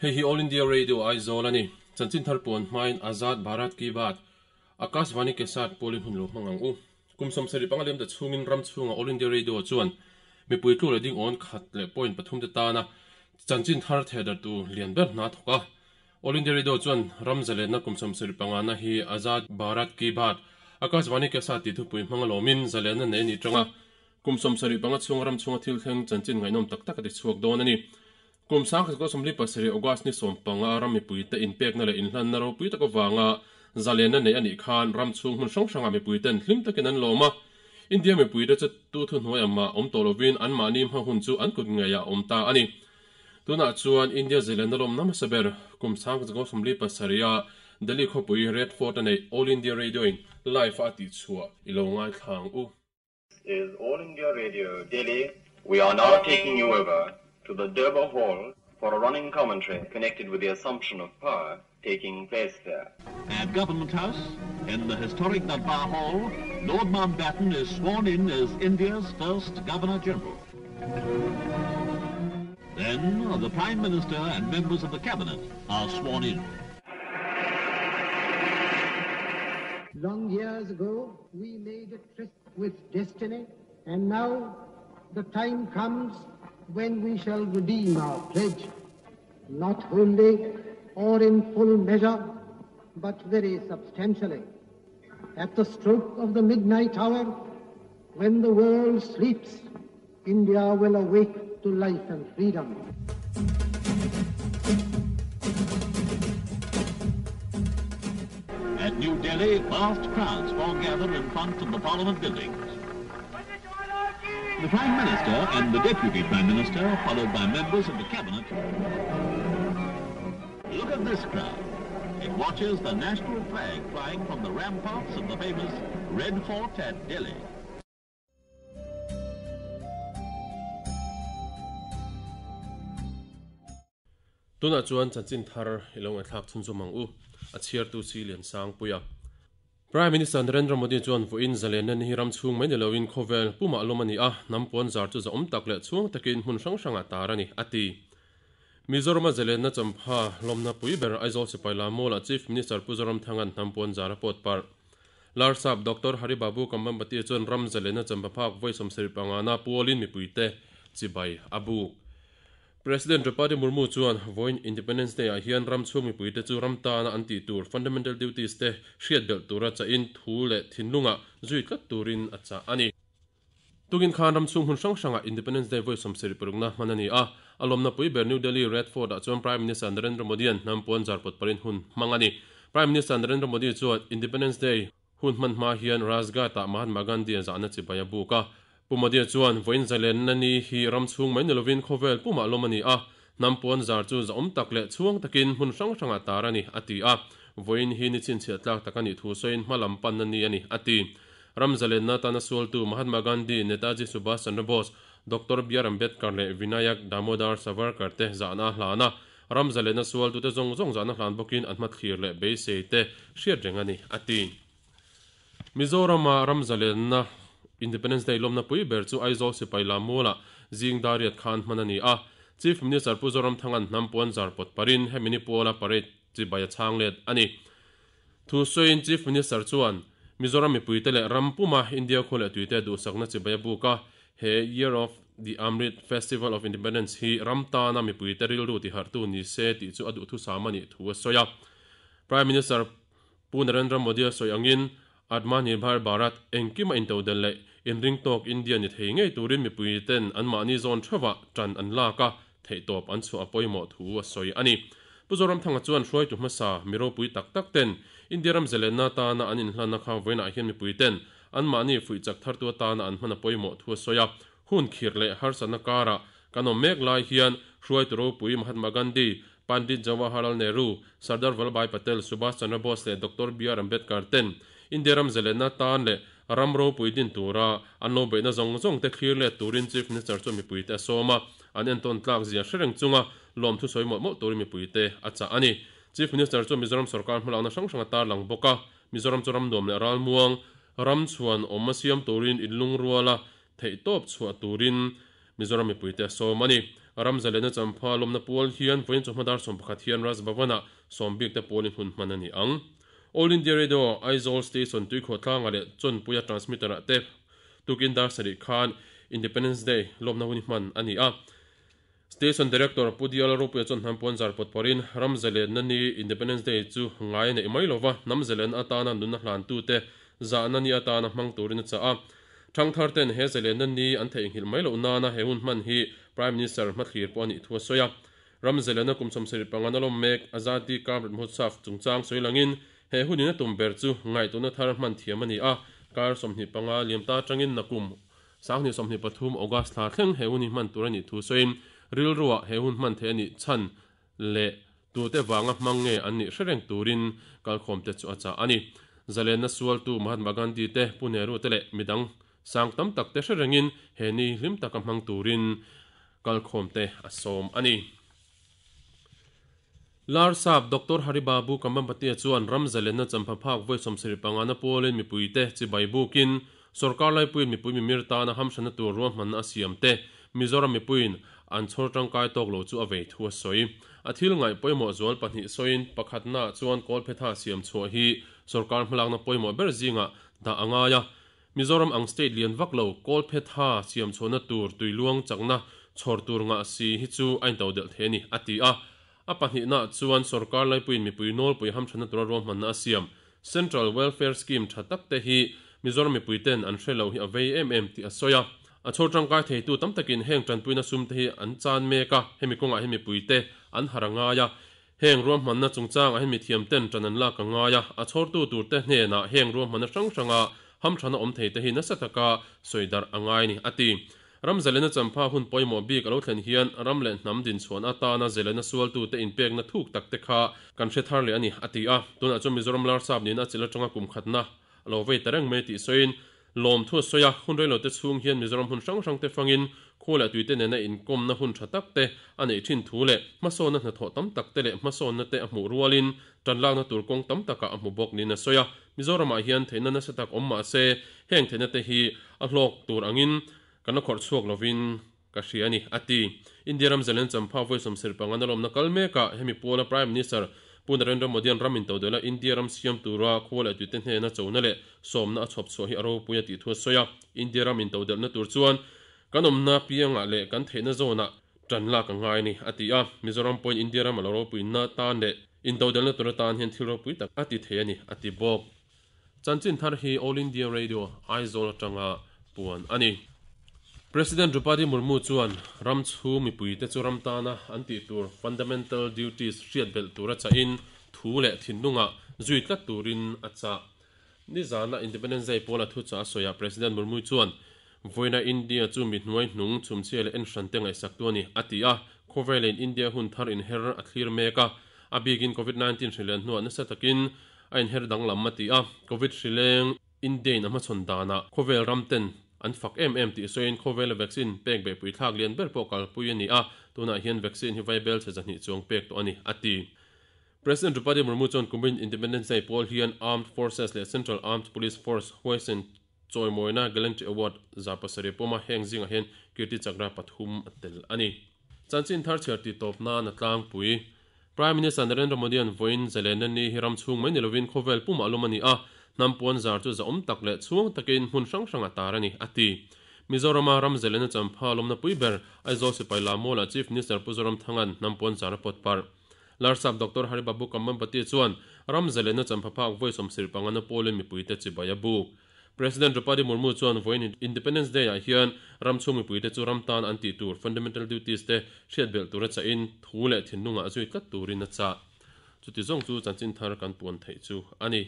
Hei hi All India Radio Aizawl a ni. Chanchin thar puan hmain Azad Bharat Ki Baat, Akashvani Ke Saath pawlin hun lo hmang ang u. Kum 75 a liam ta chhungin ram chhunga All India Radio chuan mipui tlu leh ding awn khat leh point pathum te tana chanchin thar thehdarhtu lian ber hna thawk a. All India Radio chuan ram zalenna kum 75 na hi Azad Bharat Ki Baat, Akashvani Ke Saath tih thupui hmang alawmin zalenna nei a nih tanga kum 75 chhunga ram chhunga thil thleng chanchin ngaihnawm tak tak a ti chhuak dawn a ni. Kum 1977 August ni 15 ram mipuite inpekna leh inhlanna ropui tak avanga zalenna nei a nih khan ram chhung hmun hrang hrangah mipuiten hlim takin an lawm a. India mipuite chu tu thuhnuai mah awm tawh lovin anmahni hma hun chu an kut ngeiah a awm ta a ni. Tunah chuan India zalenna lawmna hmasa ber kum 1977 a Delhi khawpui Red Fort a neih All India Radio in live a tihchhuah i lo ngaithla ang u. Is All India Radio Delhi. We are now taking you over to the Durbar Hall for a running commentary connected with the assumption of power taking place there. At Government House, in the historic Durbar Hall, Lord Mountbatten is sworn in as India's first Governor-General. Then the Prime Minister and members of the Cabinet are sworn in. Long years ago, we made a tryst with destiny, and now the time comes when we shall redeem our pledge, not wholly or in full measure, but very substantially. At the stroke of the midnight hour, when the world sleeps, India will awake to life and freedom. At New Delhi, vast crowds foregather in front of the Parliament buildings. The Prime Minister and the Deputy Prime Minister, followed by members of the Cabinet. Look at this crowd. It watches the national flag flying from the ramparts of the famous Red Fort at Delhi. Tunah chuan chanchin thar i lo ngaihthlak chhunzawm ang u, a chhiartu si Liansangpuia. Prime Minister Narendra Modi chuan vawiin zalenna ni hi ram chhung mai ni loin khawvel pumah lawm a ni a, hnam puan zar chu zahawm tak leh chhuang takin hmun hrang hrangah tar a ni, a ti. Mizorama zalenna champha lawmna pui ber Aizawl Sipai Lamawlah Chief Minister Pu Zoramthanga'n hnam puan zar a pawt parh. Larsap Doctor Hari Babu Kambhampati chuan ram zalenna champha phak vawi 75 na pualin mipuite chibai a buk. President Draupadi Murmu chuan vawiin Independence Day ah hian ram chhung mipuite chu ram tana an tih tur fundamental duties te hriat belh tura chahin thu leh thinlungah zui tlat turin a chah a ni. Tukin khan ram chhung hmun hrang hrangah Independence Day vawi 76 na hman a ni a, a lawmna pui ber New Delhi Red Fort ah chuan Prime Minister Narendra Modi-a'n hnam puan zar pawt parin hun hmang a ni. Prime Minister Narendra Modi chuan Independence Day hun hman hma hian Rajghat ah Mahatma Gandhi-a zahna chibai a buk a. Pu Modi chuan vawiin zalenna ni hi ram chhung mai ni lovin khawvel pumah lawm a ni a, hnam puan zar chu zahawm tak leh chhuang takin hmun hrang hrangah tar a ni, a ti a. Vawiin hi ni chhinchhiah tlak tak a nih thu sawiin hma lam panna ni a ni, a ti. Ram zalenna tana sualtu Mahatma Gandhi, Netaji Subhas Chandra Bose, Doctor B R Ambedkar leh Vinayak Damodar Savarkar te zahna a hlan a. Ram zalenna sualtute zawng zawng zahna hlan bawkin an hmathlir leh beisei te hriat reng a ni, a ti. Mizorama ram zalenna Independence Day lawmna pui ber chu Aizawl Sipai Lammualah zing dariat khan hman a ni a. Chief Minister Pu Zoramthanga'n hnam puan zar pawt parin hemi ni puala parade chibai a chhang let a ni. Thu sawiin Chief Minister chuan Mizoram mipuite leh ram puma India khua leh tuite duhsakna chibai a buk a, he Year of the Amrit Festival of Independence hi ram tana mipuite rilru tiharhtu ni se tih chu a duhthusam a nih thu a sawi a. Prime Minister Pu Narendra Modi a sawi angin Atmanirbhar Bharat engkima intodel leh inring tawk India ni thei ngei turin mipui ten anmahni zawn theuhah tan an lak a, theihtawp an chhuah a pawimawh thu a sawi a ni. Pu Zoramthanga chuan hruaitu hmasa mi ropui tak tak ten India ram zelenna atana an inhlanna kha vawiinah hian mipui ten anmahni fuih chak thartu atana an hman a pawimawh thu a sawi a. Hun khirh leh harsatna karah kan awm mek lai hian hruaitu ropui Mahatma Gandhi, Pandit Jawaharlal Nehru, Sardar Vallabhbhai Patel, Subhas Chandra Bose leh Doctor B R Ambedkar ten India ram zelenna tan leh ram ropui din tura an lo beihna zawng zawng te thlir let turin Chief Minister chu mipuite a sawm a, an entawn tlak zia hre reng chunga lawmthu sawi mawlh mawlh turin mipuite a chah a ni. Chief Minister chu Mizoram sorkar hmalakna hrang hrang a tarlang bawk a, Mizoram chu ram nuam leh ralmuang, ram chhuan awm a siam turin inlungrual a, theihtawp chhuah turin Mizoram mipuite a sawm a ni. Ram zalena champha lawmna pual hian vawiin chawhma dar 11 hian Raj Bhavan-ah sawmbik te pawlin hun hman a ni ang. All India Radio, Aizawl Station tuikhawh tlangah leh Chawnpuia transmitter-ah te tukin dar sarih khan Independence Day lawmna hun hi hman a ni a. Station Director Pu Diala Ropuia chuan hnam puan zar pawt pawrhin ram zalenna ni Independence Day chu ngai a neih mai lova, hnam zalenna atana nunna hlantute zahna ni atana hmang turin a chah a. Thangthar ten he zalenna ni an theihnghilh mai loh nana he hun hman hi Prime Minister hmathlir pawh a nih thu a sawi a. Ram zalenna kum 75 a lawm mek Azadi Ka Amrit Mahotsav chungchang sawi langin he hunin a tum ber chu ngaihtuahna thar hman thiam a ni a, kar 25 liam ta atangin nakum 2023 August thla thleng he hun hi hman tur a nih thu sawiin rilruah he hun hman theih a nih chhan leh tute vanga hmang nge an nih hre reng turin kalkhawmte chu a chah a ni. Zalenna sualtu Mahatma Gandhi te, Pu Nehru te leh midang sang tam tak te hre rengin he ni hlim taka hmang turin kalkhawmte a sawm a ni. Larsap Doctor Hari Babu Kambhampati chuan ram zalenna champha phak vawi 75 na pawlin mipuite chibai bukin sorkar laipuiin mipui mimir tana hamhranna tur ruahmanna a siam te Mizoram mipuiin an chhawr tangkai tawk lo chu a vei thu a sawi. A thil ngaih pawimawh zual pahnih sawiin pakhatna chuan kawlphetha siam chhuah hi sorkar hmalakna pawimawh ber zingah dah a ngai a. Mizoram ang state lian vak lo kawlphetha siam chhuahna tur tuiluang chakna chhawr tur ngah si hi chu a into delh thei a ni, a ti a. A pahnihna chuan sorkar laipuiin mipui nawlpui hamthanna tura ruahmanna a siam Central Welfare Scheme tha tak te hi Mizoram mipuiten an hre lo hi a vei em em tih a sawi a. A chhawr tangkai theitu tam takin heng tanpuina sum te hi an chan mek a, hemi kawngah hian mipuite an har a ngai a. Heng ruahmanna chungchangah hian mithiamten tan an lak a ngai a, a chhawrtu turte hnenah heng ruahmanna hrang hranga hamthana awm thei te hi nasa taka sawi darh a ngai a ni, a ti. Ram zalena champha hun pawimawh bik a lo thlen hian ram leh hnam dinchhuahna atana zalena sualtute inpekna thuk tak te kha kan hre thar leh a ni, a ti a. Tunah chuan Mizoram Larsap nihna a chilh atanga kum khatna a lo vei ta reng mai tih sawiin lawmthu a sawi a. Hun reilote chhung hian Mizoram hun hrang hrangte fangin khua leh tuite nena inkawmna hun tha tak te a neih thin thu leh hmasawnna hnathawh tam tak te leh hmasawnna te a hmuh rualin tanlakna tur kawng tam takah a hmu bawk niin a sawi a. Mizoramah hian theihna nasa tak awm mah se heng theihna te hi a hlawk tur angin kan la khawrh chhuak lovin ka hria a ni, a ti. India ram zalen champha vawi 75 na lawmna kal mekah hemi puala Prime Minister Pu Narendra Modi-a'n ram intodelh a India ram siam tura khua leh tuite hnena chona leh sawmna a chhawp chhuah hi a ropui a tih thu a sawi a. India ram intodelhna tur chuan kan awmna piangah leh kan theihna zawnah tan lak a ngai a ni, a ti a. Mizoram pawhin India ram a lo ropuina tan leh intodelhna tur atan hian thil ropui tak a ti thei a ni, a ti bawk. Chanchin thar hi All India Radio, Aizawl atanga puan a ni. President Droupadi Murmu chuan ram chhung mipuite chu ram tana an tih tur fundamental duties hriat belh tura chahin thu leh thinlungah zui tlat turin a chah. Nizana Independence Day pawla thuchah a sawiah President Murmu chuan Vawiina India chu mi hnuai hnung chhumchhia leh enhran te ngaihsaktu a ni, a ti a. Khawvelin India hun thar inher a thlir mek a, a bikin Covid 19 hrileng hnuah nasa takin a inher danglam a ti a. Covid hrileng India-in a hmachhawn danah khawvel ram ten an fak em em tih sawiin khawvela vaccine pek beihpui thlak lian ber pawh kalpui a ni a, tunah hian vaccine hi vaibel chhe 200 chuang pek tawh a ni, a ti. President Droupadi Murmu chuan kumin Independence Day pawl hian Armed Forces leh Central Armed Police Force huaisen Chawimawina Gallantry Award 700 pawma heng zingah hian Kirti Chakra pathum a tel a ni. Chanchin thar chhiar tih tawp nan a tlangpui. Prime Minister Narendra Modi-a'n vawiin zalenna ni hi ram chhung mai ni lovin khawvel pumah lawm a ni a, hnam puan zar chu zahawm tak leh chhuang takin hmun hrang hrangah tar a ni, a ti. Mizorama ram zalenna champha lawmna pui ber Aizawl Sipai Lamawlah Chief Minister Pu Zoramthanga'n hnam puan zar a pawt parh. Larsap Doctor Hari Babu Kambhampati chuan ram zalenna champha phak vawi 75 na pawlin mipuite chibai a buk. President Droupadi Murmu chuan vawiin Independence Day ah hian ram chhung mipuite chu ram tan an tih tur fundamental duties te hriat belh tura chahin thu leh thinlungah zui tlat turin a chah. Chuti zawng chu chanchin thar kan puan theih chu a ni.